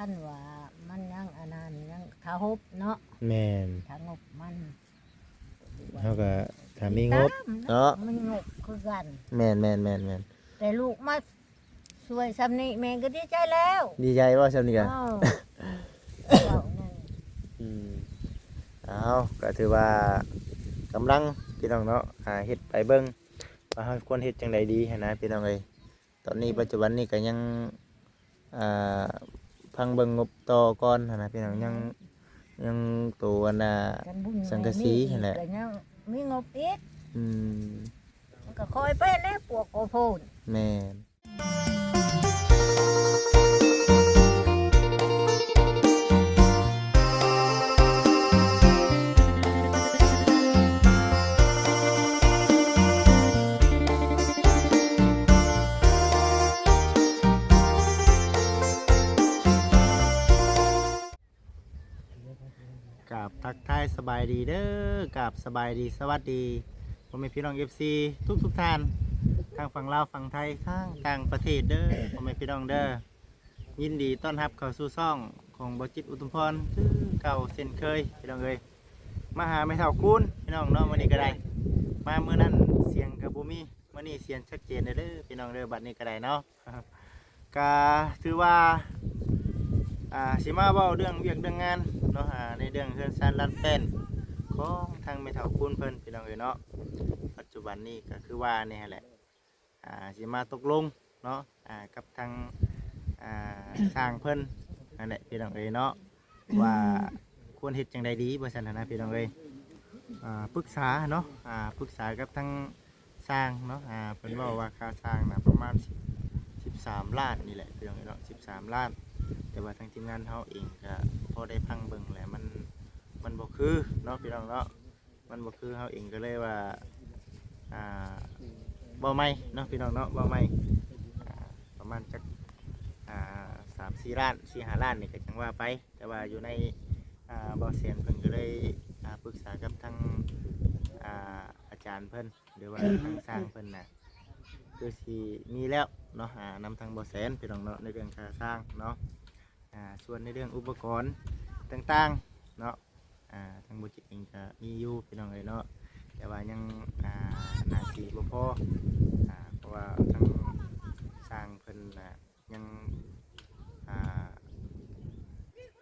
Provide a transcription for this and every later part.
ອັນວ່າມັນຍັງອັນນັ້ນ ຍັງຖ້າຮົບເນາະ ແມ່ນ ຖ້າງົບມັນ ເຮົາກໍຖ້າມີງົບເນາະ ມີງົບຄືກັນ ແມ່ນໆໆໆ ແຕ່ລູກມາຊ່ວຍຊ່ຳນີ້ແມ່ກໍດີໃຈແລ້ວ ດີໃຈບໍ່ຊ່ຳນີ້ກໍ ເອີ ເວົ້ານັ້ນ ອືມ ເອົາ ກໍຖືວ່າກຳລັງ ພີ່ນ້ອງເນາະ ຫາເຮັດໄປເບິ່ງວ່າເຮົາຄວນເຮັດຈັ່ງໃດດີຫັ້ນນະ ພີ່ນ້ອງເອີຍ. ຕອນນີ້ປັດຈຸບັນນີ້ກໍຍັງ ອ່າ ພັງເບິ່ງງົບຕໍ່ກ່ອນຫັ້ນນະພີ່ນ້ອງ ຍັງ ຍັງໂຕອັນນ່າ ຄັນບຸນ ສັງກະສີຫັ້ນແຫຼະ ແມ່ນມີອີກກໍຍັງມີງົບອີກ ອືມ ມັນກໍຄ່ອຍໄປແຫຼະ ປວກກໍໂພນ ແມ່ນ. ກາບທັກທາຍສະບາຍດີເດີ ກາບສະບາຍດີສະຫວັດດີພໍ່ແມ່ພີ່ນ້ອງເອັຟຊີທຸກໆທ່ານ ທັງຝັ່ງລາວຝັ່ງໄທ ທັງຕ່າງປະເທດເດີ ພໍ່ແມ່ພີ່ນ້ອງເດີ. ຍິນດີຕ້ອນຮັບເຂົ້າສູ່ຊ່ອງຂອງບ່າວຈິດ ອຸດມພອນ ຄືເກົ່າເຊັ່ນເຄີຍ ພີ່ນ້ອງເອີຍ. ມາຫາແມ່ເຖົ້າຄູນ ພີ່ນ້ອງເນາະ ມື້ນີ້ກໍໄດ້ ມາມື້ນັ້ນສຽງກໍບໍ່ມີ ມື້ນີ້ສຽງຊັດເຈນເດີ ພີ່ນ້ອງເດີ ບັດນີ້ກໍໄດ້ເນາະ. ກະຖືວ່າ ອ່າ ຊິມາເວົ້າເລື່ອງວຽກເລື່ອງງານເນາະ ອ່າ ໃນເລື່ອງເຮືອນຊານລານແປ້ນຂອງທາງແມ່ເຖົ້າຄູນເພິ່ນ ພີ່ນ້ອງເອີຍເນາະ. ປັດຈຸບັນນີ້ກໍຄືວ່ານີ້ຫັ້ນແຫຼະ ອ່າ ຊິມາຕົກລົງເນາະ ອ່າ ກັບທາງ ອ່າ ຊ່າງເພິ່ນນັ້ນແຫຼະ ພີ່ນ້ອງເອີຍເນາະ ວ່າຄວນເຮັດຈັ່ງໃດດີ ວ່າຊັ້ນຫັ້ນນະ ພີ່ນ້ອງເອີຍ. ອ່າ ປຶກສາເນາະ ອ່າ ປຶກສາກັບທາງ ຊ່າງເນາະ ອ່າ ເພິ່ນເວົ້າວ່າຄ່າຊ່າງນະປະມານສິບ ສິບສາມລ້ານນີ້ແຫຼະ ພີ່ນ້ອງເອີຍເນາະ ສິບສາມລ້ານ. ແຕ່ວ່າທາງທີມງານເຮົາເອງກະພໍໄດ້ຟັງເບິ່ງແລ້ວ ມັນ ມັນບໍ່ຄືເນາະ ພີ່ນ້ອງເນາະ ມັນບໍ່ຄື. ເຮົາເອງກໍເລີຍວ່າ ອ່າ ເວົ້າໃໝ່ເນາະ ພີ່ນ້ອງເນາະ ເວົ້າໃໝ່ ອ່າ ປະມານຈັກ ອ່າ ສາມສີ່ລ້ານ ສີ່ຫ້າລ້ານນີ້ກໍຈັ່ງວ່າໄປ. ແຕ່ວ່າຢູ່ໃນ ອ່າ ບ່າວແສນເພິ່ນກໍເລີຍ ອ່າ ປຶກສາກັບທາງ ອ່າ ອາຈານເພິ່ນ ຫຼືວ່າທາງຊ່າງເພິ່ນນະ ຄືຊິມີແລ້ວເນາະ ອ່າ ນຳທາງບ່າວແສນ ພີ່ນ້ອງເນາະ ໃນເລື່ອງຄ່າຊ່າງເນາະ. ອ່າ ສ່ວນໃນເລື່ອງອຸປະກອນຕ່າງໆເນາະ ອ່າ ທາງບ່າວຈິດເອງກໍມີຢູ່ ພີ່ນ້ອງເອີຍເນາະ ແຕ່ວ່າຍັງ ອ່າ ໜ້າຊິບໍ່ພໍ ອ່າ ເພາະວ່າທາງຊ່າງເພິ່ນນະ ຍັງ ອ່າ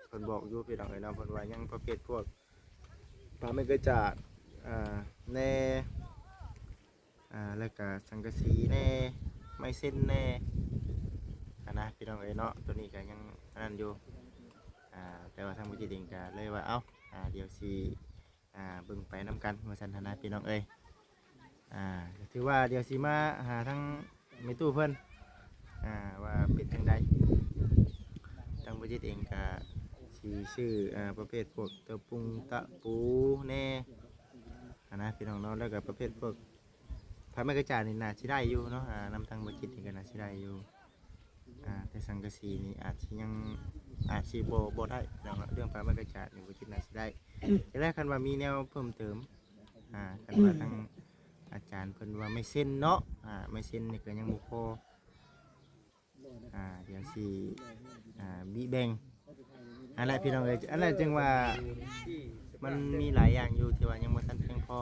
ເພິ່ນບອກຢູ່ ພີ່ນ້ອງເອີຍເນາະ ເພິ່ນວ່າຍັງປະເພດພວກຜ້າໄມ້ກະຈາດ ອ່າ ແດ່ ອ່າ ແລ້ວກະສັງກະສີແດ່ ໄມ້ເຊັນແດ່ຫັ້ນນະ ພີ່ນ້ອງເອີຍເນາະ. ໂຕນີ້ກະຍັງອັນນັ້ນຢູ່ ອ່າ ແຕ່ວ່າທາງບ່າວຈິດເອງກະເລີຍວ່າ ເອົ້າ ອ່າ ດຽວຊິ ອ່າ ເບິ່ງໄປນຳກັນວ່າຊັ້ນຫັ້ນນະ ພີ່ນ້ອງເອີຍ. ອ່າ ກໍຖືວ່າດຽວຊິມາຫາທາງແມ່ຕູ້ເພິ່ນ ອ່າ ວ່າເປັນຈັ່ງໃດ. ທາງບ່າວຈິດເອງກະຊິຊື້ ອ່າ ປະເພດພວກຕະປຸງຕະປູແດ່ຫັ້ນນະ ພີ່ນ້ອງເນາະ ແລ້ວກະປະເພດພວກຜ້າໄມ້ກະຈາດນີ້ໜ້າຊິໄດ້ຢູ່ເນາະ ອ່າ ນຳທາງບ່າວຈິດນີ້ກະໜ້າຊິໄດ້ຢູ່. ອ່າ ແຕ່ສັງກະສີນີ້ອາດຊິຍັງ ອາດຊິບໍ່ ບໍ່ໄດ້ພີ່ນ້ອງເນາະ ເລື່ອງຜ້າໄມ້ກະຈາດນີ້ບໍ່ຄິດວ່າຊິໄດ້. ແຕ່ລະຄັນວ່າມີແນວເພີ່ມເຕີມ ອ່າ ຄັນວ່າທາງອາຈານເພິ່ນວ່າໄມ້ເຊັນເນາະ ອ່າ ໄມ້ເຊັນນີ້ກໍຍັງບໍ່ພໍ ອ່າ ດຽວຊິ ອ່າ ບິແບ່ງ ອັນແຫຼະພີ່ນ້ອງເອີຍ. ອັນແຫຼະຈຶ່ງວ່າມັນມີຫຼາຍຢ່າງຢູ່ທີ່ວ່າຍັງບໍ່ທັນພຽງພໍ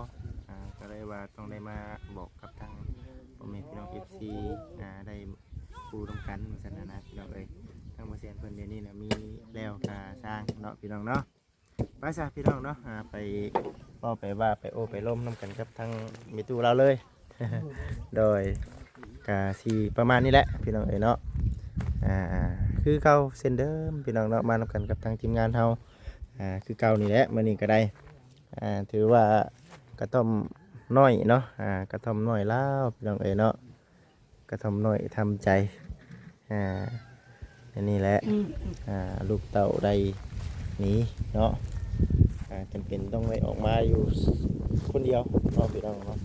ອ່າ ກໍເລີຍວ່າຕ້ອງໄດ້ມາບອກກັບທາງພໍ່ແມ່ພີ່ນ້ອງເອັຟຊີ ອ່າ ໄດ້ຮູ້ນຳກັນວ່າຊັ້ນນະ ພີ່ນ້ອງເອີຍ. ທາງບ່າວແສນເພິ່ນດຽວນີ້ນະມີແລ້ວກະຊ່າງເນາະ ພີ່ນ້ອງເນາະ. ໄປຊະພີ່ນ້ອງເນາະ ອ່າ ໄປເວົ້າໄປວ່າໄປໂອ້ໄປລົມນຳກັນກັບທາງແມ່ຕູ້ລາວເລີຍ. ໂດຍ ກະຊິປະມານນີ້ແຫຼະພີ່ນ້ອງເອີຍເນາະ. ອ່າ ຄືເກົ່າເຊັ່ນເດີມພີ່ນ້ອງເນາະ ມານຳກັນກັບທາງທີມງານເຮົາ ອ່າ ຄືເກົ່ານີ້ແຫຼະ. ມື້ນີ້ກໍໄດ້ ອ່າ ຖືວ່າກະທ່ອມນ້ອຍເນາະ ອ່າ ກະທ່ອມນ້ອຍລາວພີ່ນ້ອງເອີຍເນາະ. ກະທ່ອມນ້ອຍທຳໃຈ ອ່າ ອັນນີ້ແຫຼະ ອ່າ ລູກເຕົ້າໄດ້ໜີເນາະ ອ່າ ຈຳເປັນຕ້ອງໄດ້ອອກມາຢູ່ຄົນດຽວເນາະ ພີ່ນ້ອງເນາະ.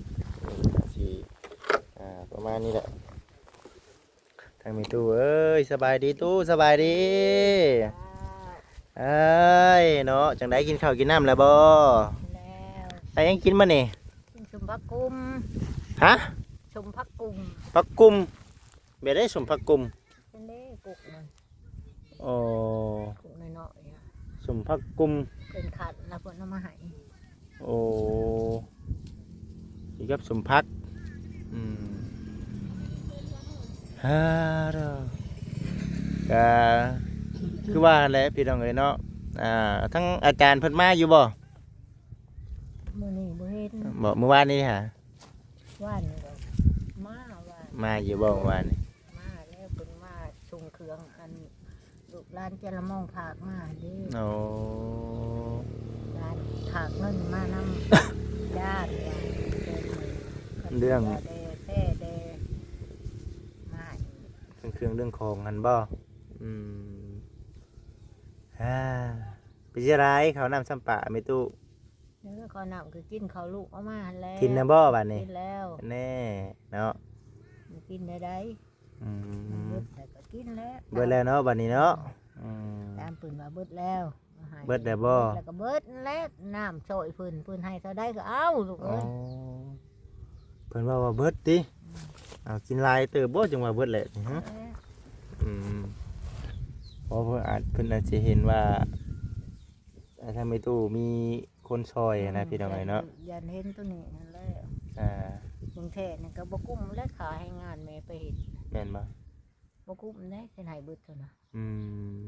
ກະຊິ ອ່າ ປະມານນີ້ແຫຼະ. ທາງແມ່ຕູ້ເອີຍ ສະບາຍດີຕູ້ ສະບາຍດີ. ເອີຍເນາະ ຈັ່ງໃດ ກິນເຂົ້າກິນນ້ຳແລ້ວບໍ່? ແລ້ວ. ໄດ້ຫຍັງກິນມື້ນີ້? ກິນສົ້ມຜັກກຸ້ມ. ຮະ? ສົ້ມຜັກກຸ້ມ. ຜັກກຸ້ມ ແບບໃດ ສົ້ມຜັກກຸ້ມ? ເປັນເດ້ ກຸກມັນ. ອໍ ອໍ ຜັກກຸມ ເພິ່ນຂັດແລ້ວເພິ່ນເອົາມາໃຫ້. ໂອ້ ກິນກັບສົມຜັກ. ອືມ ຮາ ກະຄືວ່າຫັ້ນແຫຼະພີ່ນ້ອງເອີຍເນາະ. ອ່າ ທາງອາຈານເພິ່ນມາຢູ່ບໍ່? ມື້ນີ້ບໍ່ເຫັນ. ບໍ່ ມື້ວານນີ້ຫາ? ວານນີ້ກໍມາ ວານ ມາຢູ່ບໍ່ມື້ວານນີ້? ມາແລ້ວ ເພິ່ນມາສົ່ງເຄື່ອງ ອັນລູກຫຼານຈະລະມອງຝາກມາເດ້. ໂອ້ ຫຼານຝາກເງິນມານຳ ຍາດວ່າ ເລື່ອງແດ່ແທ້ແດ່ ມາໃຫ້ ເລື່ອງເຄື່ອງເລື່ອງຂອງຫັ້ນບໍ່? ອືມ ອາ ເປັນຈັ່ງໃດ ເຂົ້ານ້ຳຊຳປາແມ່ຕູ້? ເອີ ເຂົ້ານ້ຳກໍກິນ ເຂົ້າລູກເອົາມາຫັ້ນແຫຼະ. ກິນນະບໍ່ບາດນີ້? ກິນແລ້ວ. ແນ່ເນາະ ມັນກິນໄດ້ໃດ. ອືມ ມັນເບິດແລ້ວກໍກິນແລ້ວ. ເບິດແລ້ວເນາະບາດນີ້ເນາະ. ອືມ ຕາມເພິ່ນວ່າເບິດແລ້ວ ເບິດແລ້ວບໍ່? ເບິດແລ້ວກໍເບິດແລ້ວ. ນ້ຳຊ່ອຍເພິ່ນ ເພິ່ນໃຫ້ເທົ່າໃດກໍເອົາ ລູກເອີຍ. ອໍ ເພິ່ນເວົ້າວ່າເບິດຕິ? ອືມ ເອົາ ກິນຫຼາຍເຕີບບໍ່ ຈັ່ງວ່າເບິດແຫຼະນີ້? ຮະ? ເບິດແລ້ວ. ອືມ ເພາະເພິ່ນອາດ ເພິ່ນອາດຊິເຫັນວ່າ ອ່າ ທາງແມ່ຕູ້ມີຄົນຊ່ອຍຫັ້ນນະ ອືມ ພີ່ນ້ອງເອີຍເນາະ. ຢ້ານເຫັນໂຕນີ້ຫັ້ນແຫຼະ. ອ່າ ເບິ່ງແທ້ນີ້ກໍບໍ່ກຸ້ມແຫຼະ ຄ່າແຮງງານແມ່ໄປເຮັດ. ແມ່ນບໍ່? ບໍ່ກຸ້ມເດ້ ຊິໃຫ້ເບິດເທົ່ານະ. ອືມ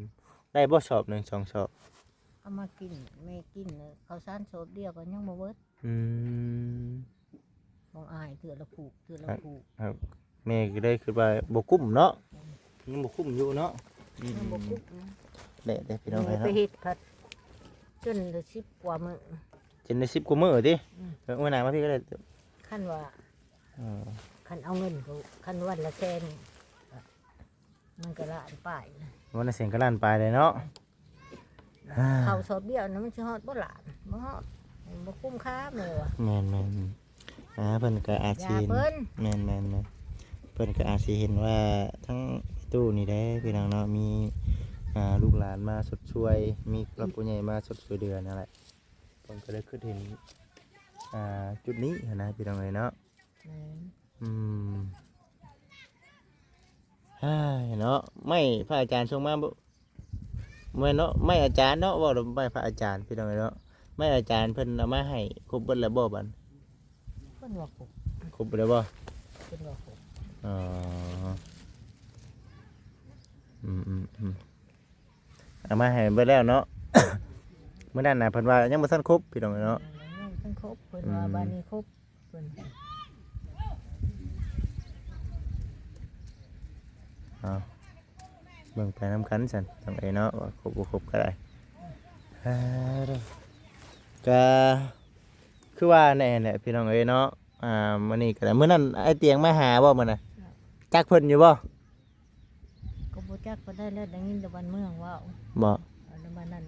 ໄດ້ບໍ່ສອບໜຶ່ງ ສອງສອບ? ເອົາມາກິນ ແມ່ກິນເຂົ້າສານສອບດຽວກໍຍັງບໍ່ເບິດ. ອືມ ຂອງອ້າຍເທື່ອລະຜູກ ເທື່ອລະຜູກ. ແມ່ກໍເລີຍຄິດວ່າບໍ່ກຸ້ມເນາະ. ອືມ ຍັງບໍ່ກຸ້ມຢູ່ເນາະ. ອືມ ຍັງບໍ່ກຸ້ມນະ. ແດດເດ້ພີ່ນ້ອງເອີຍເນາະ. ໄປເຮັດພັດຈົນໄດ້ສິບກວ່າມື້. ຈົນໄດ້ສິບກວ່າມື້ຕິ? ອືມ ເອີ ເອົາໜ້າມາພີ້ກໍໄດ້. ຄັນວ່າ ເອີ ຄັນເອົາເງິນ ຄັນວັນລະແສນ ມັນກໍລ້ານປາຍນະ. ວັນລະແສນກໍລ້ານປາຍເລີຍເນາະ. ເຂົ້າສອບດຽວນະ ມັນຊິຮອດບໍ່ລ້ານ? ບໍ່ຮອດ. ມັນບໍ່ຄຸ້ມຄ່າແມ່ວ່າ. ແມ່ນໆ ອ່າ ເພິ່ນກໍອາດຊິເຫັນ ແມ່ນໆໆ ເພິ່ນກໍອາດຊິເຫັນວ່າທັງຕູ້ນີ້ແຫຼະພີ່ນ້ອງເນາະ ມີ ອ່າ ລູກຫຼານມາຊົດຊ່ວຍ ມີຜູ້ຫຼັກຜູ້ໃຫຍ່ມາຊົດຊ່ວຍເຫຼືອນັ້ນແຫຼະ ເພິ່ນກໍເລີຍຄິດເຫັນ ອ່າ ຈຸດນີ້ຫັ້ນນະ ພີ່ນ້ອງເອີຍເນາະ. ແມ່ນ. ອືມ ເນາະ ໄມ້ພະອາຈານສົ່ງມາບໍ່? ບໍ່ແມ່ນເນາະ ໄມ້ອາຈານເນາະ ເວົ້າແລ້ວໄມ້ພະອາຈານ ພີ່ນ້ອງເອີຍເນາະ. ໄມ້ອາຈານເພິ່ນເອົາມາໃຫ້ຄົບເບິດແລ້ວບໍ່ບັດ? ເພິ່ນວ່າຄົບ. ຄົບເບິດແລ້ວບໍ່? ເພິ່ນວ່າຄົບ. ອໍ ອືມໆໆ ເອົາມາໃຫ້ເບິດແລ້ວເນາະ. ມື້ນັ້ນນະເພິ່ນວ່າຍັງບໍ່ທັນຄົບ ພີ່ນ້ອງເອີຍເນາະ. ຍັງບໍ່ທັນຄົບ ເພິ່ນວ່າ ອືມ ບາດນີ້ຄົບ. ເບິ່ງໄປນຳກັນຊັ້ນ ຈັ່ງໃດເນາະ ວ່າຄົບບໍ່ຄົບກໍໄດ້. ເອີ ກໍຄືວ່າແນ່ແຫຼະ ພີ່ນ້ອງເອີຍເນາະ. ອ່າ ມື້ນີ້ກໍໄດ້ ມື້ນັ້ນອ້າຍຕຽງມາຫາບໍ່ມື້ນັ້ນ? ຈັກເພິ່ນຢູ່ບໍ່? ກໍບໍ່ຈັກປານໃດແຫຼະ ໄດ້ຍິນແຕ່ບ້ານເມືອງເວົ້າ. ບໍ່? ອັນນັ້ນ ບ້ານນັ້ນ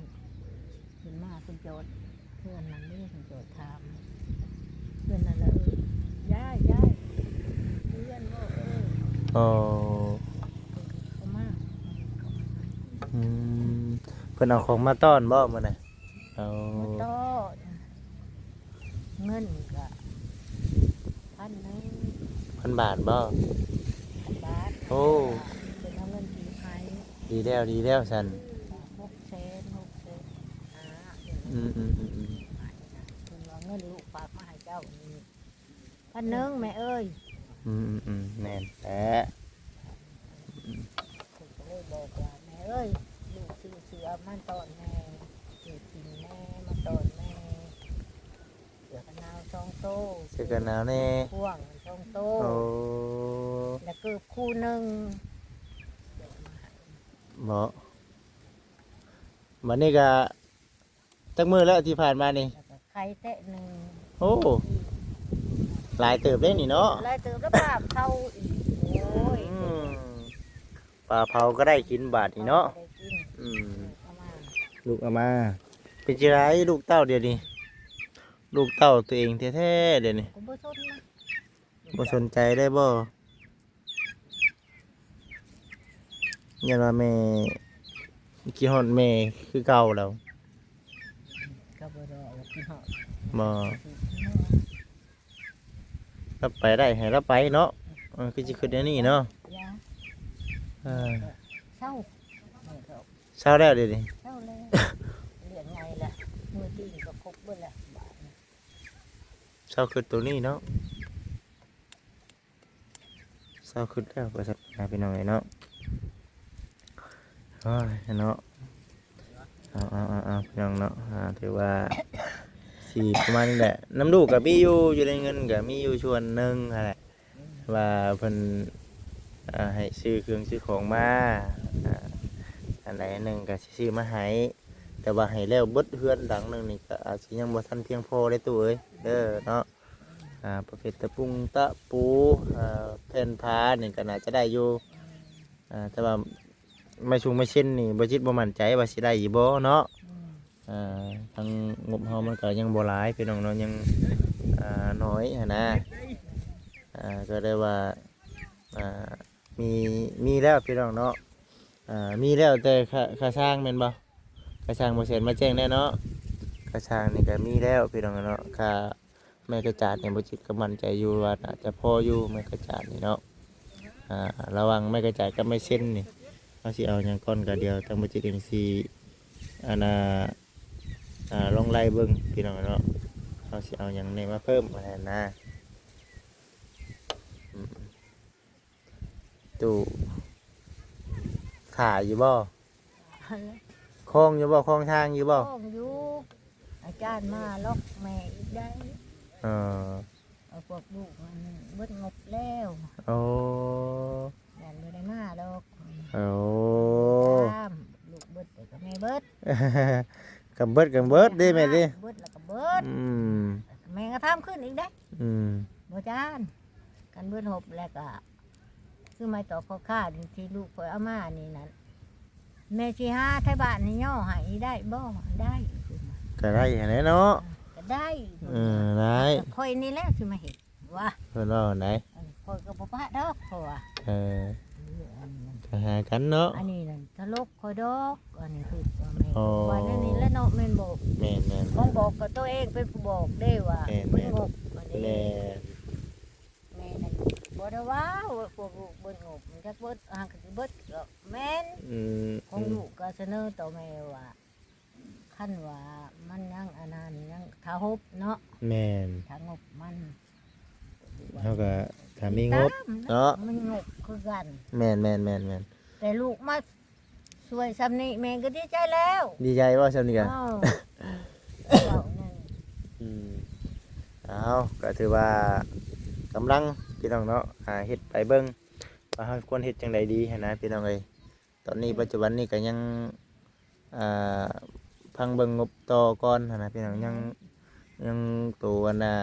ເພິ່ນມາ ເພິ່ນຈອດເຮືອນນັ້ນເດ້ ເພິ່ນຈອດຖາມເຮືອນນັ້ນລະ. ເອີ ຍາຍ ຍາຍ ເຮືອນບໍ່? ເອີ ອໍ ເພິ່ນເຂົ້າມາ. ອືມ ເພິ່ນເອົາຂອງມາຕ້ອນບໍ່ມື້ນັ້ນ? ເອົາ ມາຕ້ອນ ເງິນກະພັນໜຶ່ງ. ພັນບາດບໍ່? ພັນບາດ. ໂອ້ ເພິ່ນເອົາເງິນກີບໃຫ້. ດີແລ້ວ ດີແລ້ວຊັ້ນ. ຫົກແສນ ຫົກແສນຫ້າ. ອືມໆໆໆ ເພິ່ນວ່າເງິນລູກຝາກມາໃຫ້ເຈົ້ານີ້ ພັນໜຶ່ງແມ່ເອີຍ. ອືມໆໆ ແມ່ນແຫຼະ. ເພິ່ນກໍເລີຍບອກວ່າ ແມ່ເອີຍ ລູກຊື້ເສື້ອມາຕ້ອນແມ່ ຊື້ຜ້າແມ່ມາຕ້ອນແມ່ ເສື້ອກັນໜາວສອງໂຕ ເສື້ອກັນໜາວແດ່ ພວງສອງໂຕ. ໂອ້ ແລ້ວເກີບຄູ່ໜຶ່ງ. ບໍ່ ບັດນີ້ກະ ຈັກມື້ແລ້ວທີ່ຜ່ານມານີ້? ແລ້ວກໍໄຂ່ແຕະໜຶ່ງ. ໂອ້ ຫຼາຍເຕີບເດ້ນີ້ເນາະ. ຫຼາຍເຕີບແລ້ວ ປາເຜົາອີກ. ໂອ້ຍ ອືມ ປາເຜົາກໍໄດ້ກິນບາດນີ້ເນາະ. ໄດ້ກິນ. ອືມ ລູກເອົາມາ ລູກເອົາມາ. ເປັນຈັ່ງໃດລູກເຕົ້າດຽວນີ້? ລູກເຕົ້າຕົວເອງແທ້ໆດຽວນີ້ ກໍບໍ່ສົນນະ. ບໍ່ສົນໃຈໄດ້ບໍ່? ຢ້ານວ່າແມ່ຄິດຮອດແມ່ຄືເກົ່າແລ້ວ. ກໍບໍ່ໄດ້ຄິດຮອດ. ບໍ່ ລາວໄປໄດ້ໃຫ້ລາວໄປເນາະ. ເອີ ຄືຊິຄິດແນວນີ້ເນາະ. ຢ່າ ເອີ ເຊົາ ເຊົາແລ້ວດຽວນີ້. ເຊົາແລ້ວ. ລ້ຽງ າຄຶດໂຕນີ້ເນາະ ເຊົາຄຶດແລ້ວວ່າຊັ້ນນະ ພີ່ນ້ອງເອີຍເນາະ. ໂອ້ຍເນາະ ເອົາໆໆໆ ພີ່ນ້ອງເນາະ ອ່າ ຖືວ່າຊິປະມານນີ້ແຫຼະ. ນຳລູກກໍມີຢູ່ ຢູ່ໃນເງິນກໍມີຢູ່ສ່ວນໜຶ່ງຫັ້ນແຫຼະ ວ່າເພິ່ນ ອ່າ ໃຫ້ຊື້ເຄື່ອງຊື້ຂອງມາ ອ່າ ອັນໃດອັນໜຶ່ງກໍຊິຊື້ມາໃຫ້ ແຕ່ວ່າໃຫ້ແລ້ວເບິດເຮືອນຫຼັງໜຶ່ງນີ້ ກໍອາດຊິຍັງບໍ່ທັນພຽງພໍເດ້ຕູ້ເອີຍ ເດີເນາະ. ອ່າ ປະເພດຕະປຸງຕະປູ ອ່າ ແຜ່ນຜ້ານີ້ກໍໜ້າຈະໄດ້ຢູ່ ອ່າ ແຕ່ວ່າໄມ້ຊຸງໄມ້ເຊັນນີ້ ບໍ່ຈິດບໍ່ໝັ້ນໃຈວ່າຊິໄດ້ຢູ່ບໍ່ເນາະ. ອ່າ ທາງງົບເຮົາມັນກໍຍັງບໍ່ຫຼາຍ ພີ່ນ້ອງເນາະ ຍັງ ອ່າ ໜ້ອຍຫັ້ນນະ. ອ່າ ກໍໄດ້ວ່າ ອ່າ ມີ ມີແລ້ວ ພີ່ນ້ອງເນາະ ອ່າ ມີແລ້ວ ແຕ່ຄ່າ ຄ່າຊ່າງແມ່ນບໍ່? ຄ່າຊ່າງບໍ່ແສນມາແຈ້ງແດ່ເນາະ. ຄ່າຊ່າງນີ້ກໍມີແລ້ວ ພີ່ນ້ອງເນາະ ຄ່າໄມ້ກະຈາດນີ້ ບໍ່ຈິດກໍໝັ້ນໃຈຢູ່ວ່າໜ້າຈະພໍຢູ່ ໄມ້ກະຈາດນີ້ເນາະ. ອ່າ ລະຫວ່າງໄມ້ກະຈາດກັບໄມ້ເຊັນນີ້ ເຮົາຊິເອົາຫຍັງກ່ອນ ກໍດຽວທາງບໍ່ຈິດເອງຊິ ອັນນ່າ ອ່າ ລອງໄລ່ເບິ່ງ ພີ່ນ້ອງເນາະ ເຮົາຊິເອົາຫຍັງແດ່ມາເພີ່ມຫັ້ນນະ. ອືມ ຕູ້ ຖ້າຢູ່ບໍ່? ຄ່ອງຢູ່ບໍ່? ຄ່ອງທາງຢູ່ບໍ່? ຄ່ອງຢູ່ ອາຈານມາລັອກແມ່ອີກໄດ້. ເອີ ເອົາພວກລູກມັນເບິດງົບແລ້ວ. ໂອ້ ຢ້ານບໍ່ໄດ້ມາດອກ. ໂອ້ ຕາມ ລູກເບິດແລ້ວກໍແມ່ເບິດ. ກໍເບິດກໍເບິດເດ້ແມ່ເດ້. ເບິດແລ້ວກໍເບິດ. ອືມ ແມ່ກໍຖາມຄືນອີກໄດ໋. ອືມ ບໍ່ຈານ ຄັນເບິດຫົບແລ້ວກໍ ຄືໄມ້ຕອກຄໍຄາທີ່ລູກຂ້ອຍເອົາມານີ້ນັ້ນ ແມ່ຊິຫາໄທບ້ານນີ້ຍໍໃຫ້ໄດ້ບໍ່? ໄດ້ ກໍໄດ້ຫັ້ນແຫຼະເນາະ. ກໍໄດ້. ເອີ ໄດ້. ຂ້ອຍນີ້ແຫຼະຊິມາເຮັດ ວ່າ ເພິ່ນເວົ້າຫັ້ນໃດ. ເອີ ຂ້ອຍກໍບໍ່ປະດອກ ເພາະວ່າ ເອີ ເອີ ອັນນັ້ນ ກໍຫາກັນເນາະ. ອັນນີ້ນັ້ນຕະຫຼົກຂ້ອຍດອກ ອັນນີ້ຄືວ່າແມ່ ອໍ ວ່າແນວນີ້ແຫຼະເນາະ ແມ່ນບໍ່? ແມ່ນໆໆ ຂອງບອກກໍຕົວເອງເປັນຜູ້ບອກເດ້ວ່າ ແມ່ນໆ ເບິ່ງງົບ ອັນນີ້ ແມ່ນ. ແມ່ນັ້ນບໍ່ໄດ້ເວົ້າ ພວກລູກເບິ່ງງົບ ມັນຈັກເບິດ ຫາກະຊິເບິດກໍແມ່ນ. ອືມ ຂອງ ອືມ ລູກກໍສະເໜີຕໍ່ແມ່ວ່າ ຄັນວ່າມັນຍັງອັນນັ້ນ ຍັງຖ້າຫົບເນາະ. ແມ່ນ ຖ້າງົບມັນ ເຮົາກໍຖ້າມີງົບເນາະ ມີງົບຄືກັນ. ແມ່ນໆໆໆ ແຕ່ລູກມາ ຊ່ວຍຊ່ຳນີ້ແມ່ກໍດີໃຈແລ້ວ. ດີໃຈບໍ່ຊ່ຳນີ້ກະ? ເອີ ເວົ້ານັ້ນ. ອືມ ເອົາ ກໍຖືວ່າກຳລັງ ພີ່ນ້ອງເນາະ ຫາເຮັດໄປເບິ່ງວ່າເຮົາຄວນເຮັດຈັ່ງໃດດີຫັ້ນນະ ພີ່ນ້ອງເອີຍ. ຕອນນີ້ ອືມ ປັດຈຸບັນນີ້ກໍຍັງ ອ່າ ຟັງເບິ່ງງົບຕໍ່ກ່ອນຫັ້ນນະ ພີ່ນ້ອງ. ຍັງ ອືມ ຍັງໂຕອັນນ່າ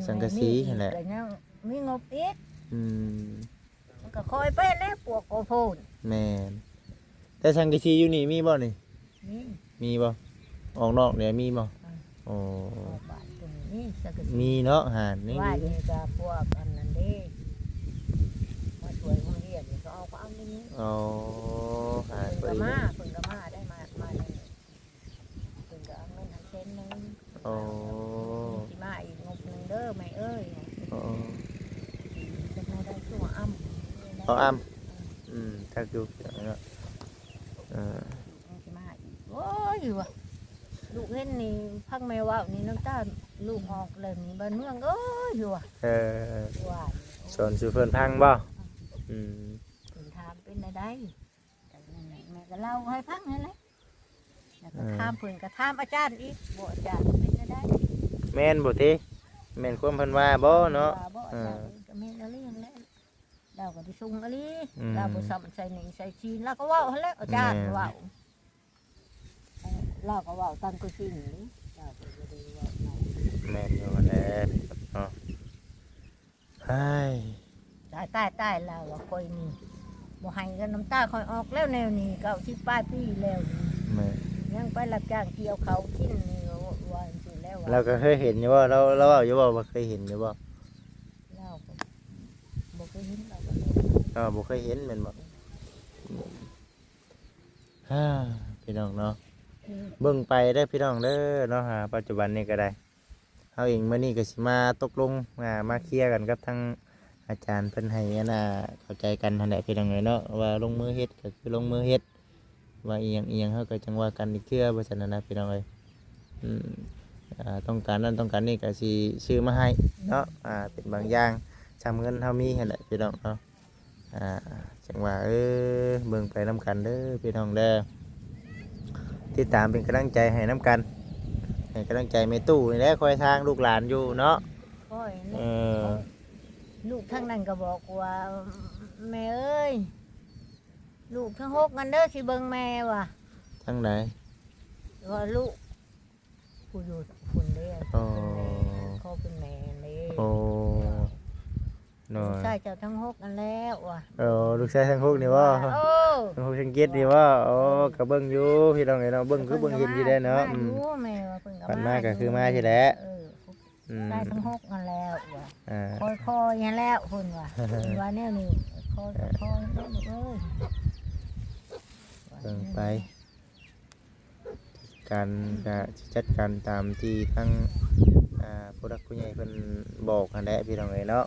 ສັງກະສີຫັ້ນແຫຼະ ກໍຍັງມີງົບອີກ. ອືມ ມັນກໍຄ່ອຍໄປແຫຼະ ປວກກໍໂພນ. ແມ່ນ ແຕ່ສັງກະສີຢູ່ນີ້ມີບໍ່ນີ້? ມີ ມີບໍ່? ອອກນອກນີ້ມີບໍ່? ອືມ ໂອ້ ອອກບ້ານຕົວນີ້ມີສັງກະສີ ມີເນາະ. ຫານນີ້ ວ່ານີ້ກໍພວກອັນນັ້ນເດ້ ມາຊ່ວຍໂຮງຮຽນນີ້ ກໍເອົາ ກໍເອົາໃນນີ້. ອໍ ຫານ ເພິ່ນກໍມາ ເພິ່ນກໍມາໄດ້ ມາ ມານີ້ ເພິ່ນກໍເອົາເງິນໃຫ້ແສນໜຶ່ງ. ອໍ ຊິມາອີກງົບໜຶ່ງເດີແມ່ເອີຍ. ອໍ ຈັກໜ່ອຍໄດ້ຕົວອຳ ເອົາອຳ. ອືມ ອືມ ຈັກຢູ່ເນາະ. ເອີ ຊິມາອີກ. ໂອ້ຍ ວ່າລູກເຫັນນີ້ ຟັງແມ່ເວົ້ານີ້ ນ້ຳຕາລູກອອກແລ້ວນີ້ ບ້ານເມືອງເອີຍ ວ່າ. ເອີ ວ່າ ສອນສູ່ເພິ່ນຟັງບໍ່? ອືມ ເພິ່ນຖາມເປັນແນວໃດ ແມ່ກໍເລົ່າໃຫ້ຟັງຫັ້ນແຫຼະ ແລ້ວກໍ ເອີ ຖາມເພິ່ນ ກໍຖາມອາຈານອີກ ບໍ່ ອາຈານເປັນແນວໃດ ແມ່ນບໍ່ຕິ? ແມ່ນຄວາມເພິ່ນວ່າບໍ່ເນາະ? ວ່າບໍ່ ອາຈານ ເອີ ກໍແມ່ນອີ່ຫຼີຫັ້ນແຫຼະ ລາວກໍໄດ້ສົ່ງອີ່ຫຼີ. ອືມ ລາວບໍ່ຊ້ຳໃສ່ໜີ້ໃສ່ສິນ ລາວກໍເວົ້າຫັ້ນແຫຼະ ອາຈານ ແມ່ນ ເວົ້າ ລາວກໍເວົ້າຕາມຕົວຈິງນີ້ ລາວກໍບໍ່ໄດ້ເວົ້ານອກ. ແມ່ນຢູ່ຫັ້ນແຫຼະເນາະ. ເຮີ້ຍ ຕາຍ ຕາຍ ຕາຍ ລາວວ່າຂ້ອຍນີ້ບໍ່ໃຫ້ກັນ ນ້ຳຕາຂ້ອຍອອກແລ້ວ ແນວນີ້ເກົ້າສິບປາຍປີແລ້ວ. ແມ່ນ ຍັງໄປຮັບຈ້າງກ່ຽວເຂົ້າກິນນີ້ ວ່າຈັ່ງຊີ້ແລ້ວ. ລາວກໍເຄີຍເຫັນຢູ່ບໍ່? ລາວ ລາວເວົ້າຢູ່ບໍ່ວ່າເຄີຍເຫັນຢູ່ບໍ່? ລາວກໍບໍ່ເຄີຍເຫັນ ລາວກໍ ເອີ ບໍ່ເຄີຍເຫັນແມ່ນບໍ່? ອືມ ເຮີ້ຍ ພີ່ນ້ອງເນາະ ອືມ ເບິ່ງໄປເດີພີ່ນ້ອງເດີເນາະ. ຫາປັດຈຸບັນນີ້ກໍໄດ້ ເຮົາເອງມື້ນີ້ກໍຊິມາຕົກລົງ ອ່າ ມາເຄຍກັນກັບທາງອາຈານເພິ່ນ ໃຫ້ອັນນ່າເຂົ້າໃຈກັນຫັ້ນແຫຼະພີ່ນ້ອງເອີຍເນາະ ວ່າລົງມືເຮັດກໍຄືລົງມືເຮັດ ວ່າອີ່ຫຍັງອີ່ຫຍັງເຮົາກໍຈັ່ງວ່າກັນອີກເທື່ອ ວ່າຊັ້ນນະພີ່ນ້ອງເອີຍ. ອືມ ໃນ ອ່າ ຕ້ອງການນັ້ນຕ້ອງການນີ້ ກໍຊິຊື້ມາໃຫ້ເນາະ. ອ່າ ເປັນບາງຢ່າງ ຊ່ຳເງິນເຮົາມີຫັ້ນແຫຼະພີ່ນ້ອງເນາະ. ອ່າ ຈັ່ງວ່າ ເອີ ເບິ່ງໄປນຳກັນເດີພີ່ນ້ອງເດີ ຕິດຕາມເປັນກຳລັງໃຈໃຫ້ນຳກັນ ໃຫ້ກຳລັງໃຈແມ່ຕູ້ນີ້ແຫຼະ ຄອຍທາງລູກຫຼານຢູ່ເນາະ. ຂ້ອຍ ເອີ ລູກທາງນັ້ນກໍບອກວ່າ ແມ່ເອີຍ ລູກທັງຫົກນັ້ນເດີ ຊິເບິ່ງແມ່ວ່າ. ທາງໃດ? ວ່າລູກ ຜູ້ຢູ່ພຸ້ນເດ້ ອໍ ເພິ່ນເລີຍຂໍເປັນແມ່ເດ້. ໂອ້ ໂດຍ ລູກຊາຍເຈົ້າທັງຫົກນັ້ນແຫຼະວ່າ. ເອີ ລູກຊາຍທັງຫົກນີ້ບໍ່? ເອີ ທັງຫົກທັງເຈັດນີ້ບໍ່? ໂອ້ ກໍເບິ່ງຢູ່ພີ່ນ້ອງເອີຍເນາະ ເບິ່ງຄືເບິ່ງເຫັນຢູ່ແດ່ເນາະ. ອືມ ມາຢູ່ ແມ່ວ່າເພິ່ນກໍມາຢູ່ ມາກໍຄືມາຊີ້ແຫຼະ. ເອີ ອືມ ຊາຍທັງຫົກນັ້ນແຫຼະວ່າ. ອ່າ ຄ່ອຍໆ ຫັ້ນແຫຼະເພິ່ນວ່າ ເພິ່ນວ່າແນວນີ້ ຄ່ອຍໆ ເອີ ເບິ່ງໄປ. ການກະຊິຈັດການຕາມທີ່ທາງ ອ່າ ຜູ້ຫຼັກຜູ້ໃຫຍ່ເພິ່ນບອກຫັ້ນແຫຼະພີ່ນ້ອງເອີຍເນາະ.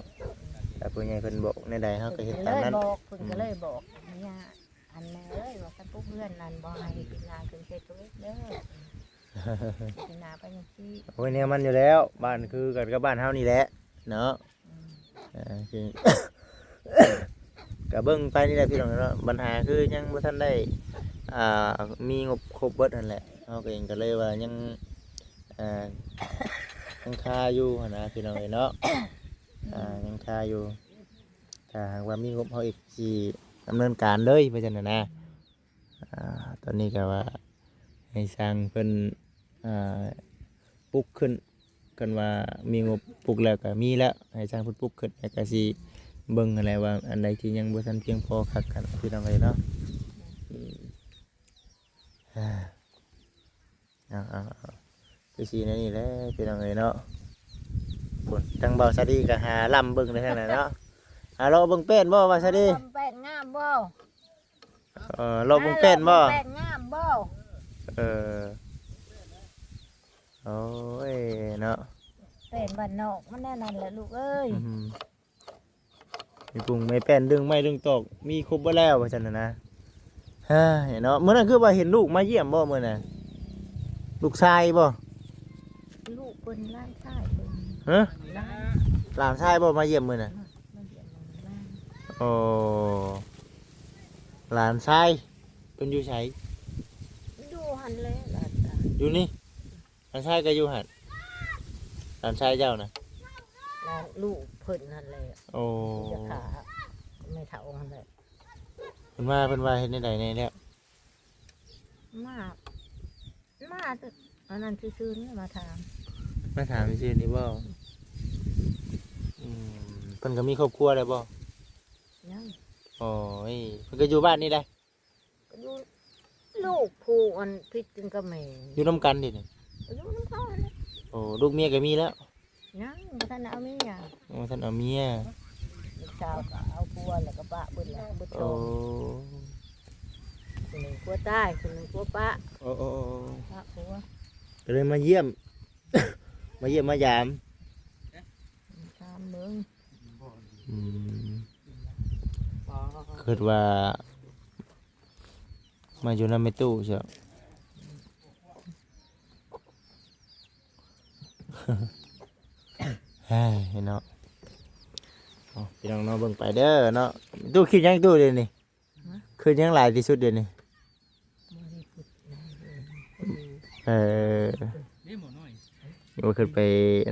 ຖ້າຜູ້ໃຫຍ່ເພິ່ນບອກແນວໃດ ເຮົາກໍເຮັດຕາມນັ້ນ. ເພິ່ນກໍເລີຍບອກ ເພິ່ນກໍເລີຍບອກເມຍ ອັນ ແມ່ເອີຍ ວ່າຄັນປຸກເຮືອນນັ້ນບໍ່ໃຫ້ເຮັດນາຂຶ້ນເຂດຕົວເອງເດີ ເຮັດນາໄປຈັ່ງຊີ້. ໂອ້ຍ ແນວມັນຢູ່ແລ້ວ ບ້ານຄືກັນກັບບ້ານເຮົານີ້ແຫຼະເນາະ. ອືມ ອ່າ ຄື ກະເບິ່ງໄປນີ້ແຫຼະພີ່ນ້ອງເນາະ. ບັນຫາຄືຍັງບໍ່ທັນໄດ້ ອ່າ ມີງົບຄົບເບິດຫັ້ນແຫຼະ ເຮົາກໍເອງກໍເລີຍວ່າຍັງ ອ່າ ຍັງຄາຢູ່ຫັ້ນນະພີ່ນ້ອງເອີຍເນາະ. ອ່າ ຍັງຄາຢູ່ ຖ້າຫາກວ່າມີງົບ ເຮົາເອງຊິດຳເນີນການເລີຍ ວ່າຊັ້ນນະ. ອ່າ ຕອນນີ້ກໍວ່າໃຫ້ຊ່າງເພິ່ນ ອ່າ ປຸກຂຶ້ນ ຄັນວ່າມີງົບປຸກແລ້ວກໍມີແລ້ວ ໃຫ້ຊ່າງເພິ່ນປຸກຂຶ້ນ ແລ້ວກໍຊິເບິ່ງຫັ້ນແຫຼະວ່າອັນໃດທີ່ຍັງບໍ່ທັນພຽງພໍຄັກຫັ້ນ ພີ່ນ້ອງເອີຍເນາະ. ອືມ ອ່າ ເອົາໆໆ ຄືຊິແນວນີ້ແຫຼະພີ່ນ້ອງເອີຍເນາະ. ພຸ້ນ ທາງບ່າວສາລີກໍຫາລ້ຳເບິ່ງໄດ້ທາງນັ້ນເນາະ. ຫາເລາະເບິ່ງແປ້ນບໍ່ບ່າວສາລີ? ແປ້ນງາມບໍ່? ເອີ ເລາະເບິ່ງແປ້ນບໍ່? ແປ້ນງາມບໍ່? ເອີ ໂອ້ຍເນາະ ແປ້ນບ້ານນອກມັນແນວນັ້ນແຫຼະລູກເອີຍ. ອືມ ມີປຸງ ໄມ້ແປ້ນ ດຶງໄມ້ດຶງຕອກ ມີຄົບເບິດແລ້ວ ວ່າຊັ້ນນະ. ເຮີ້ຍເນາະ ມື້ນັ້ນຄືວ່າເຫັນລູກມາຢ້ຽມບໍ່ມື້ນັ້ນ? ລູກຊາຍບໍ່? ລູກເພິ່ນ ຫຼານຊາຍເພິ່ນ. ຮະ? ຫຼານ ຫຼານຊາຍບໍ່ມາຢ້ຽມມື້ນັ້ນ? ມາ ມາຢ້ຽມຫຼານ. ໂອ້ ຫຼານຊາຍເພິ່ນຢູ່ໃສ? ຢູ່ຫັ້ນແຫຼະ ຫຼານຊາຍ ຢູ່ນີ້. ຫຼານຊາຍກໍຢູ່ຫັ້ນ? ຫຼານຊາຍເຈົ້ານະ? ຫຼານ ລູກເພິ່ນຫັ້ນແຫຼະ. ໂອ້ ຈະຂ້າແມ່ເຖົ້າຫັ້ນແຫຼະ. ເພິ່ນມາ ເພິ່ນວ່າເຮັດແນວໃດແດ່ແລ້ວ? ມາ ມາອັນນັ້ນຊື່ໆ ນີ້ ມາຖາມ ມາຖາມຊື່ໆ ນີ້ບໍ່? ອືມ ເພິ່ນກໍມີຄອບຄົວແລ້ວບໍ່? ຍັງ. ໂອ້ຍ ເພິ່ນກໍຢູ່ບ້ານນີ້ໃດ? ກໍຢູ່ ລູກຜູ້ອັນຜິດກັນກັບແມ່ ຢູ່ນຳກັນເດນີ້? ກໍຢູ່ນຳເຂົາຫັ້ນແຫຼະ. ໂອ້ ລູກເມຍກໍມີແລ້ວ? ຍັງ ບໍ່ທັນເອົາເມຍ. ໂອ້ ບໍ່ທັນເອົາເມຍ. ລູກສາວກໍເອົາຜົວແລ້ວກໍປະເບິດແລ້ວ ເບິດສອງ. ໂອ້ ຜູ້ໜຶ່ງຜົວຕາຍ ຜູ້ໜຶ່ງຜົວປະ. ໂອ້ ໂອ້ ໂອ້ ປະຜົວ ກໍເລີຍມາຢ້ຽມ ມາຢ້ຽມມາຢາມ ຖາມເບິ່ງ. ອືມ ຄິດວ່າມາຢູ່ນຳແມ່ຕູ້ຊະ. ເຮີ້ຍເນາະ ເອົາ ພີ່ນ້ອງເນາະ ເບິ່ງໄປເດີເນາະ. ຕູ້ຄິດຫຍັງຕູ້ດຽວນີ້? ຮະ? ຄິດຫຍັງຫຼາຍທີ່ສຸດດຽວນີ້? ບໍ່ໄດ້ຄິດຫຍັງເລີຍ. ເອີ ບໍ່ຂຶ້ນໄປ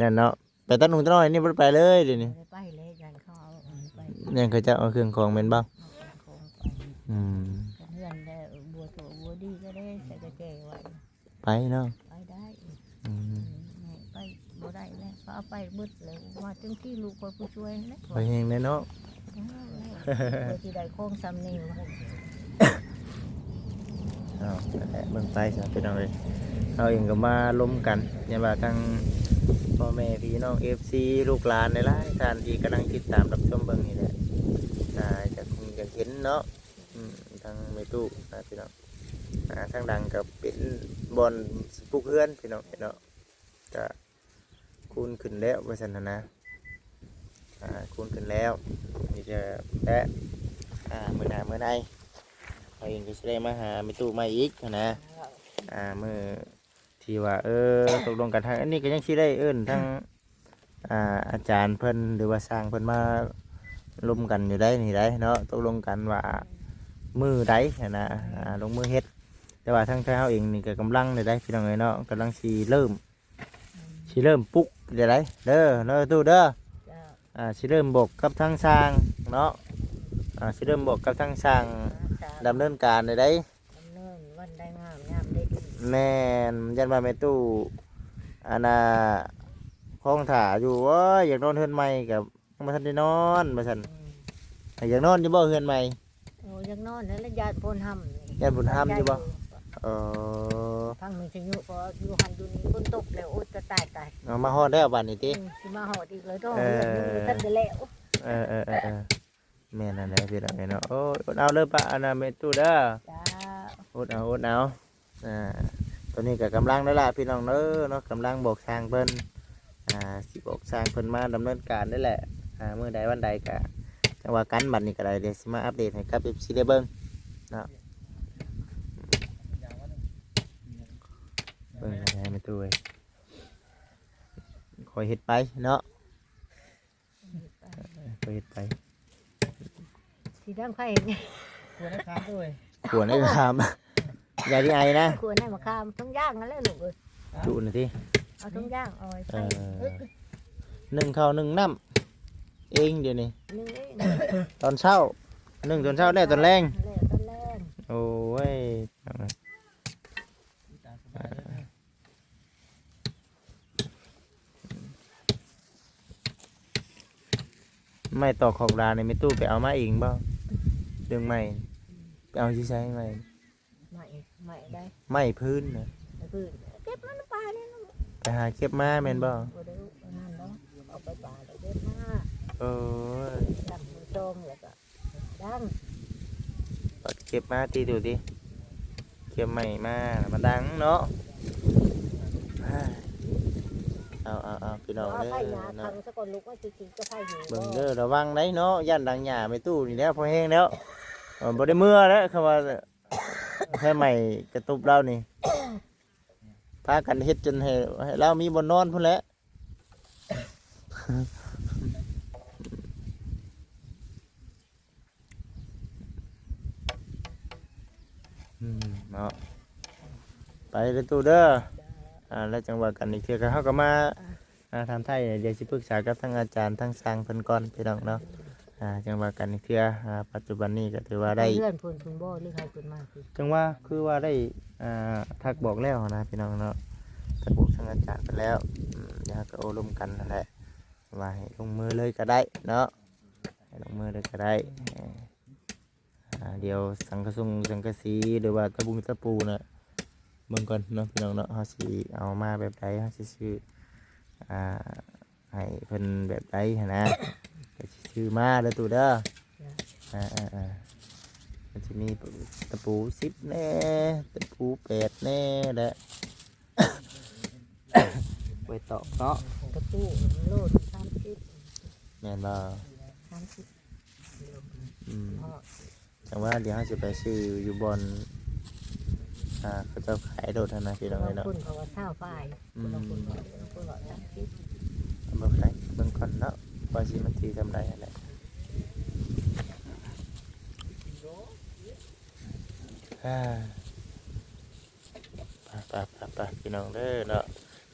ນັ້ນເນາະ ໄປຕັດໜູຕັດໜ້ອຍນີ້ບໍ່ໄດ້ໄປເລີຍດຽວນີ້. ບໍ່ໄດ້ໄປເລີຍ ຢ້ານເຂົາເອົາໄປ ຢ້ານເຂົາເຈົ້າເອົາເຄື່ອງຂອງແມ່ນບໍ່? ເອົາເຄື່ອງຂອງໄປ. ອືມ ກັບເຮືອນແລ້ວ ບົວໂຕບົວດີກໍໄດ້ໃສ່ກະແຈໄວ້. ໄປເນາະ ໄປໄດ້. ອືມ ແມ່ໄປບໍ່ໄດ້ແລ້ວ ເຂົາເອົາໄປເບິດແລ້ວ ວ່າຈັ່ງຊີ້ລູກຂ້ອຍຜູ້ຊ່ວຍແຫຼະ ໄປແຮງແລ້ວເນາະ. ເອີ ເພື່ອຊິໄດ້ຂອງສ່ຳນີ້. ເອົາ ນັ້ນແຫຼະ ເບິ່ງໄປຊະພີ່ນ້ອງເອີຍ ເຮົາເອງກໍມາລົມກັນ ຢ້ານວ່າທາງພໍ່ແມ່ພີ່ນ້ອງ ເອັຟຊີ ລູກຫຼານຫຼາຍໆທ່ານທີ່ກຳລັງຕິດຕາມຮັບຊົມເບິ່ງນີ້ແຫຼະ ອ່າ ຢາກຮູ້ຢາກເຫັນເນາະ. ອືມ ທາງແມ່ຕູ້ນະພີ່ນ້ອງ ອ່າ ທາງຫຼັງກໍເປັນບ່ອນປູກເຮືອນພີ່ນ້ອງເນາະ ກະຄູນຂຶ້ນແລ້ວວ່າຊັ້ນນະ ອ່າ ຄູນຂຶ້ນແລ້ວ ມີແຕ່ ແຕ່ ອ່າ ມື້ໜ້າມື້ໃນ ເຮົາເອງກໍຊິໄດ້ມາຫາແມ່ຕູ້ໃໝ່ອີກຫັ້ນນະ ອ່າ ມື້ ທີ່ວ່າ ເອີ ຕົກລົງກັນ ທາງອັນນີ້ກໍຍັງຊິໄດ້ເອີ້ນທາງ ອ່າ ອາຈານເພິ່ນ ຫຼືວ່າຊ່າງເພິ່ນມາລົມກັນຢູ່ໄດ໋ນີ້ໄດ໋ເນາະ, ຕົກລົງກັນວ່າມື້ໃດຫັ້ນນະ ອ່າ ລົງມືເຮັດ. ແຕ່ວ່າທາງໄທເຮົາເອງນີ້ກໍກຳລັງໄດ້ ພີ່ນ້ອງເອີຍເນາະ, ກຳລັງຊິເລີ່ມ ຊິເລີ່ມປຸກໄດ້ເດີເນາະຕູ້ເດີ. ເຈົ້າ ອ່າ ຊິເລີ່ມບອກກັບທາງຊ່າງເນາະ, ອ່າ ຊິເລີ່ມບອກກັບທາງຊ່າງ ອ່າ ດຳເນີນການໄດ້ ດຳເນີນວັນໃດງາມຍາມໃດດີ. ແມ່ນ ຢ້ານວ່າແມ່ຕູ້ ອັນນ່າ ຄອງຖ້າຢູ່ ໂອ້ຍ ຢາກນອນເຮືອນໃໝ່ກໍຍັງບໍ່ທັນໄດ້ນອນວ່າຊັ້ນ. ອືມ ຢາກນອນຢູ່ບໍ່ເຮືອນໃໝ່? ໂອ້ ຢາກນອນຫັ້ນແຫຼະ ຢ້ານຝົນຫ້ຳນີ້. ຢ້ານຝົນຫ້ຳຢູ່ບໍ່? ເອີ ຟັງວິທະຍຸ ເພາະຢູ່ຫັ້ນຢູ່ນີ້ຝົນຕົກແລ້ວ ໂອ້ຍ ຕາຍ ຕາຍ ເອົາ ມາຮອດແລ້ວບາດນີ້ຕິ. ອືມ ຊິມາຮອດອີກແລ້ວເນາະ ເອີ ເຮືອນຍັງບໍ່ທັນໄດ້ແລ້ວ. ເອີ ເອີ ເອີ ເອີ ແມ່ນຫັ້ນແຫຼະພີ່ນ້ອງເອີຍເນາະ. ໂອ້ຍ ອົດເອົາເດີປ້າ ອັນນ່າແມ່ຕູ້ເດີ. ເຈົ້າ ອົດເອົາ ອົດເອົາ. ອ່າ ຕອນນີ້ກໍກຳລັງແລ້ວລະພີ່ນ້ອງເດີເນາະ, ກຳລັງບອກຊ່າງເພິ່ນ ອ່າ ຊິບອກຊ່າງເພິ່ນມາດຳເນີນການໄດ້ແຫຼະ. ອ່າ ມື້ໃດວັນໃດກໍຈັ່ງວ່າກັນ, ບັດນີ້ກໍໄດ້ ດຽວຊິມາອັບເດດໃຫ້ກັບເອັຟຊີໄດ້ເບິ່ງເນາະ. ເບິ່ງໃຫ້ແມ່ຕູ້ເອີຍ ຄ່ອຍເຮັດໄປເນາະ. ເອີ ເຮັດໄປ ສີດຳໄຂ່ ຂົວໃນຂາມເອີຍ ຂົວໃນຂາມ ຢ່າໄດ້ໄອນະ ຂົວໃນມະຂາມ ທຸງຢາງຫັ້ນແຫຼະລູກເອີຍ. ຈຸນະຕິ ເອົາທຸງຢາງເອົາໄວ້ໃສ່ ເອີ ໜຶ້ງເຂົ້າໜຶ້ງນ້ຳເອງດຽວນີ້ ໜຶ້ງເອງ ຕອນເຊົ້າ ໜຶ້ງຕອນເຊົ້າ ແລ້ວຕອນແລງ ແລ້ວຕອນແລງ. ໂອ້ຍ ຕາມສະບາຍເດີ. ໄມ້ຕອກຂອກດານນີ້ ແມ່ຕູ້ໄປເອົາມາເອງບໍ່? ເລື່ອງໄມ້ ໄປເອົາຢູ່ໃສໄມ້? ໄມ້ ໄມ້ໃດ? ໄມ້ພື້ນນະ ໄມ້ພື້ນ ເກັບມານຳປ່ານີ້ນະ. ໄປຫາເກັບມາແມ່ນບໍ່? ບໍ່ໄດ້ອັນນັ້ນດອກ ເອົາໄປປ່າແລ້ວເກັບມາ. ໂອ້ຍ ດຳມືຈອງແລ້ວກໍ ດັງ ເກັບມາຕິດູຕິ ເກັບໄມ້ມາ ມັນດັງເນາະ. ເອົາ ເອົາ ເອົາ ພີ່ນ້ອງເອີຍເນາະ ເບິ່ງເດີ ລະວັງໄດ໋ເນາະ ຢ້ານດັງຫຍ້າແມ່ຕູ້ນີ້ແຫຼະ ພໍແຮງແລ້ວ ເອີ ບໍ່ໄດ້ເມືອແລ້ວ ຄຳວ່າໄຟໄໝ້ກະຕຸບລາວນີ້ ພາກັນເຮັດຈົນໃຫ້ ໃຫ້ລາວມີບ່ອນນອນພຸ້ນແຫຼະ. ອືມ ເນາະ ໄປເດີຕູ້ເດີ. ອ່າ ແລ້ວຈັ່ງວ່າກັນອີກເທື່ອ ເຮົາກໍມາ ອ່າ ຖາມໄຖ່ ດຽວຊິປຶກສາກັບທາງອາຈານ ທາງຊ່າງເພິ່ນກ່ອນ ພີ່ນ້ອງເນາະ. ອ່າ ຈັ່ງວ່າກັນອີກເທື່ອ. ອ່າ ປັດຈຸບັນນີ້ກໍຖືວ່າໄດ້ ເຮືອນເພິ່ນ ເພິ່ນບໍ່ ຫຼືໃຫ້ເພິ່ນມາຄື ຈັ່ງວ່າຄືວ່າໄດ້ ອ່າ ທັກບອກແລ້ວນະ ພີ່ນ້ອງເນາະ ທັກບອກທາງອາຈານໄປແລ້ວ. ອືມ ດຽວເຮົາກໍໂອ້ລົມກັນຫັ້ນແຫຼະ ວ່າໃຫ້ລົງມືເລີຍກໍໄດ້ເນາະ ໃຫ້ລົງມືເລີຍກໍໄດ້. ເອີ ອ່າ ດຽວສັງກະສົງສັງກະສີ ຫຼືວ່າຕະປູຕະປູນະ ເບິ່ງກ່ອນເນາະ ພີ່ນ້ອງເນາະ ເຮົາຊິເອົາມາແບບໃດ ເຮົາຊິຊື້ ອ່າ ໃຫ້ເພິ່ນແບບໃດຫັ້ນນະ ກໍຊິຊື້ມາເດີຕູ້ເດີ. ອ່າໆໆ ມັນຊິມີຕະປູສິບແດ່ ຕະປູແປດແດ່ ແລະ ໄວ້ຕອກເນາະ ຕະປູໂລໜຶ່ງສາມສິບ ແມ່ນບໍ່? ສາມສິບ ອືມ ເນາະ ຈັ່ງວ່າດຽວເຮົາຊິໄປຊື້ຢູ່ບ່ອນ ອ່າ ເຂົາເຈົ້າຂາຍໂລດຫັ້ນນະ ພີ່ນ້ອງເອີຍເນາະ. ບາງຄົນເຂົາວ່າຊາວປາຍ ອືມ ບາງຄົນເຂົາວ່າ ບາງຄົນວ່າສາມສິບ ເບິ່ງໄປເບິ່ງກ່ອນເນາະ ວ່າຊິມັນຊິສ່ຳໃດຫັ້ນແຫຼະ. ອ່າ ໄປໆໆ ພີ່ນ້ອງເດີເນາະ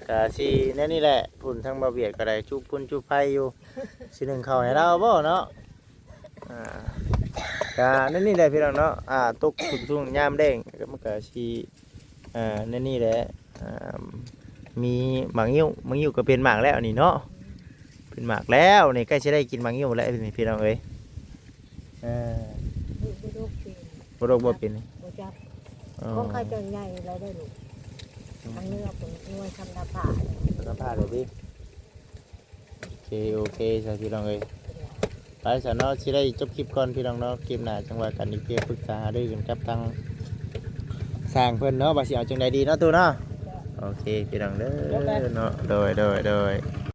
ກະຊິແນວນີ້ແຫຼະ. ພຸ້ນທາງບ່າວວຽດກໍໄດ້ຈຸດຟືນຈຸດໄຟຢູ່ ຊິໜຶ້ງເຂົ້າໃຫ້ລາວບໍ່ເນາະ. ອ່າ ກະແນວນີ້ແຫຼະ ພີ່ນ້ອງເນາະ ອ່າ ຕົກທຸ່ງໆ ຍາມແລ້ງ ມັນກະຊິ ອ່າ ແນວນີ້ແຫຼະ. ອ່າ ມີໝາກງິ້ວ ໝາກງິ້ວກໍເປັນໝາກແລ້ວນີ້ເນາະ ເປັນໝາກແລ້ວນີ້ ໃກ້ຊິໄດ້ກິນໝາກງິ້ວແລ້ວນີ້ ພີ່ນ້ອງເອີຍ. ເອີ ບໍ່ດົກເປັນ ບໍ່ດົກບໍ່ເປັນ ບໍ່ຈັກ ອໍ ຂອງເຂົາເຈົ້າໃຫຍ່ແລ້ວເດີລູກ ອືມ ທາງເໜືອເພິ່ນໜ່ວຍຊຳນາພາ ຊຳນາພາເດີຕິ. ໂອເຄ ໂອເຄຊະ ພີ່ນ້ອງເອີຍ ໄປຊະເນາະ ຊິໄດ້ຈົບຄລິບກ່ອນ ພີ່ນ້ອງເນາະ ຄລິບໜ້າຈັ່ງວ່າກັນອີກເທື່ອ ປຶກສາຫາລືກັນກັບທາງຊ່າງເພິ່ນເນາະ ວ່າຊິເອົາຈັ່ງໃດດີເນາະ ຕູ້ເນາະ. ໂອເຄ ພີ່ນ້ອງເດີເນາະ ໂດຍ ໂດຍ ໂດຍ.